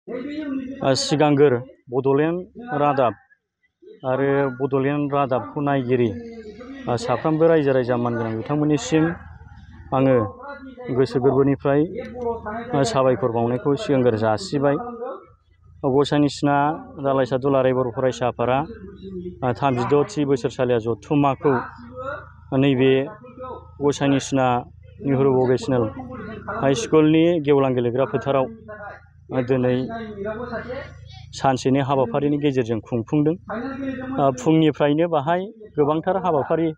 सिगांग्र बड'लेण्ड रादाब आरो बड'लेण्ड रादाबखौ नायगिरि साफ्रोमबो रायजो राजा मानगोनां बिथांमोननिसिम आङो गोसो गोरबोनिफ्राय साबायखर बावनायखौ सिगांग्रो जासिबाय। गसाइनि सिना दालाइसा दुलाराय बर' फरायसा आफादा 36थि बोसोरसालिया जथुम्माखौ नैबे गसाइनि सिना नेहरु भकेसनेल हाइ स्कुलनि गेवलां गेलेग्रा फोथाराव दिनै सानसेनि हाबाफारिनि गेजेरजों खुंफुंदों। फुंनिफ्रायनो बाहाय गोबांथार हाबाफारि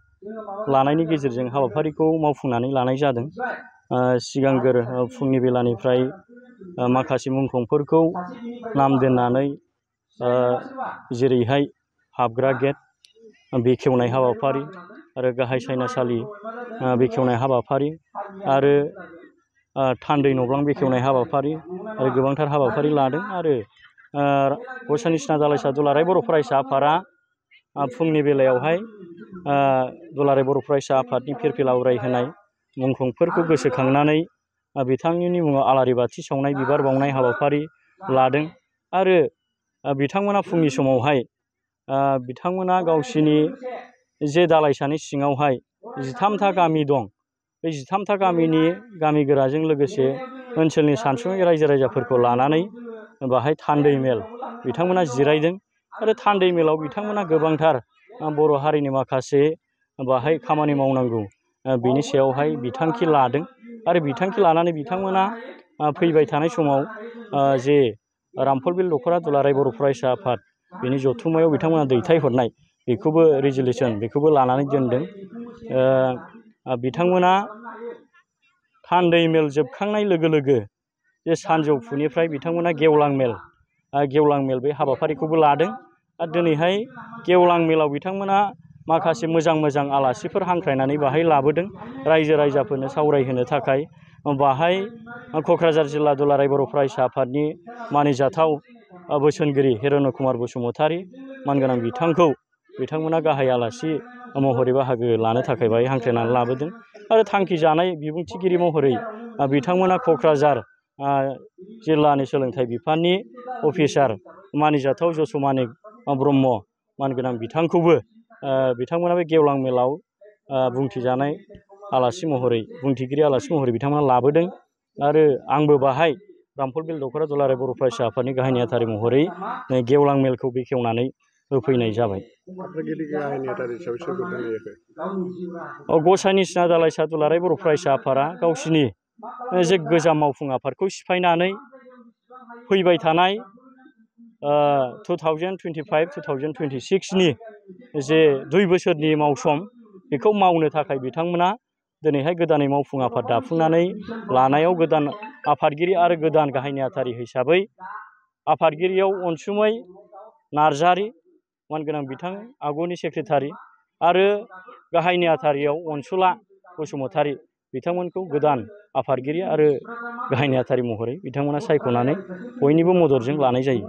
लानायनि गेजेरजों हाबाफारिखौ मावफुंनानै लानाय जादों। सिगांग्रो फुंनि बेलानिफ्राय माखासे मुंख्लंफोरखौ नाम दोननानै जेरैहाय हाबग्रा गेट बेखेवनाय हाबाफारि आरो गाहाय सायनासालि बेखेवनाय हाबाफारि आरो थान्दै न'ब्लां बेखेवनाय हाबाफारि आरो गोबांथार हाबाफारि लादों। आरो गसाइनि सिना दालाइसा दुलाराय बर' फरायसा आफादा फुंनि बेलायावहाय दुलाराय बर' फरायसा आफादनि फिरफिला उरायहोनाय मुंख्लंफोरखौ गोसोखांनानै बिथांमोननि मुङाव आलारि बाथि सावनाय बिबार बावनाय हाबाफारि लादों। आरो बिथांमोना फुंनि समावहाय बिथांमोना गावसिनि जे दालाइसानि सिङावहाय 13था गामि दं, बे 13था गामिनि गामि गोराजों लोगोसे ओनसोलनि सानसुमै रायजो राजाफोरखौ लानानै बाहाय थान्दै मेल बिथांमोना जिरायदों। आरो थान्दै मेलाव बिथांमोना गोबांथार बर' हारिनि माखासे बाहाय खामानि मावनांगौ बेनि सायावहाय बिथांखि लादों। आरो बिथांखि लानानै बिथांमोना फैबाय थानाय समाव जे रामफलबिल दख'रा दुलाराय बर' फरायसा आफाद बेनि जथुम्मायाव बिथांमोना दैथायहरनाय बेखौबो रेजुलेसन बेखौबो लानानै दोनदों। बिथांमोना थान्दै मेल जोबखांनाय लोगो लोगो जे सानजौफुनिफ्राय बिथांमोना गेवलां मेल बे हाबाफारिखौबो लादों। आरो दिनैहाय गेवलां मेलाव बिथांमोना माखासे मोजां आलासिफोर हांख्रायनानै बाहाय लाबोदों रायजो राजाफोरनो सावरायहोनो थाखाय। बाहाय क'क्राझार जिल्ला दुलाराय बर' फरायसा आफादनि मानिजाथाव बोसोनगिरि हिरण्य कुमार बसुमतारी मानगोनां बिथांखौ बिथांमोना गाहाय आलासि महरै बाहागो लानो थाखाय बाहाय हांख्रायनानै लाबोदों। आरो थांखि जानाय बिबुंथिगिरि महरै बिथांमोना क'क्राझार जिल्लानि सोलोंथाइ बिफाननि अफिसार मानिजाथाव जसमानि ब्रह्म मानगोनां बिथांखौबो बिथांमोना बे गेवलां मेलाव बुंथिजानाय आलासि महरै बुंथिगिरि आलासि महरै बिथांमोना लाबोदों। आरो आंबो बाहाय रामफलबिल दख'रा दुलाराय बर' फरायसा आफादनि गाहाय नेहाथारि महरै गेवलां मेलखौ बेखेवनानै होफैनाय जाबाय। गसाइनि सिना दालाइसा दुलाराय बर' फरायसा आफादा गावसिनि जे गोजाम मावफुं आफादखौ सिफायनानै फैबाय थानाय 2025-2026 नि जे 2 बोसोरनि मावसम बेखौ मावनो थाखाय बिथांमोना दिनैहाय गोदानै मावफुं आफाद दाफुंनानै लानायाव गोदान आफादगिरि आरो गोदान गाहाय नेहाथारि हिसाबै आफादगिरियाव अनसुमै नार्जारि मानगोनां बिथां आगुनि सेक्रेटारि आरो गाहाय नेहाथारियाव अनसुला बसुमतारी बिथांमोनखौ गोदान आफादगिरि आरो गाहाय नेहाथारि महरै बिथांमोना सायख'नानै बयनिबो मददजों लानाय जायो।